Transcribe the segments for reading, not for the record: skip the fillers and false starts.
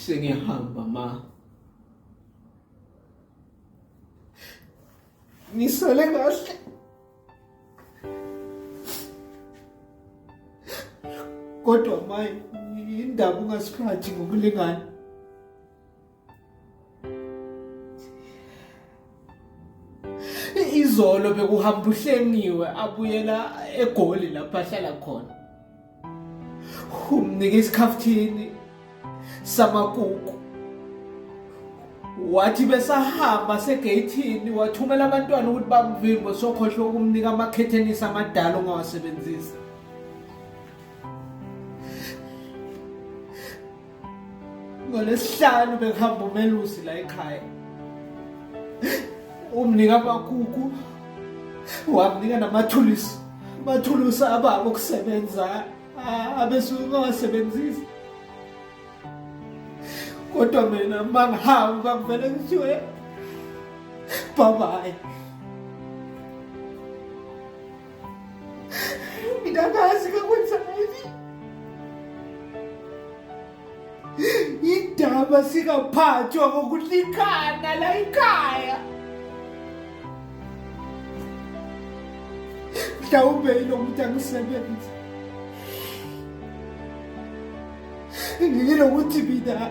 Sengiyahamba ma. Ngisale kahle. Kodwa maye indaba ungasiphathi ngokulingana. Izolo bekuhamba uHlengiwe abuyela eGoli lapho ahlala khona. Umnika isikhafuthini samakuku. Wathi besahamba segeyithini wathumela abantwana ukuthi bamvimbe sokhohlwe ukumnika amakhethenisi amadala ongawasebenzisi. Ngolwesihlanu bekuhamba umelusi la ekhaya. Umnika amakuku, wamnika namathulusi, amathulusi ababa okusebenza abesuke bawasebenzisa. Kodwa mina mangihamba kuvele kuthiwe bye bye. Mina ngazi kakwenzani. Indaba singaphathwa ngokulikana la ekhaya. Mhlawumbe yilokuthi angisebenzi. Ngilokuthi mina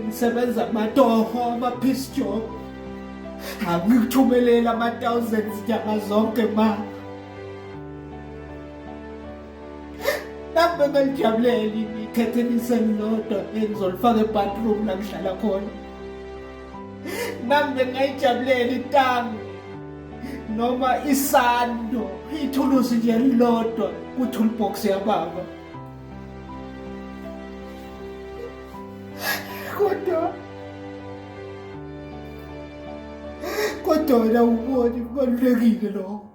ngisebenza amatoho, ama-piece job. Angikuthumeleli ama-thousands nyanga zonke ma. Nami bengalijabulela ikhethenisi elilodwa engizolifaka ebathroom la ngihlala khona. Nami bengayijabulela itangi noma isando, ithuluzi nje elilodwa ku-toolbox yababa. Kodwa kodwa wena uboni kubalulekile lokho.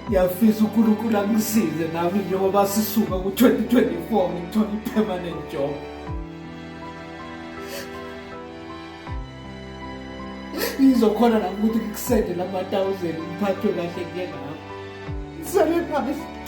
Ngiyafisa uNkulunkulu angisize nami njengoba sisuka ku-2024 ngithole i-permanent job. Ngizokhona nami ukuthi ngikusende lama-thousand ngiphathwe kahle njengami. Ngisale phansi.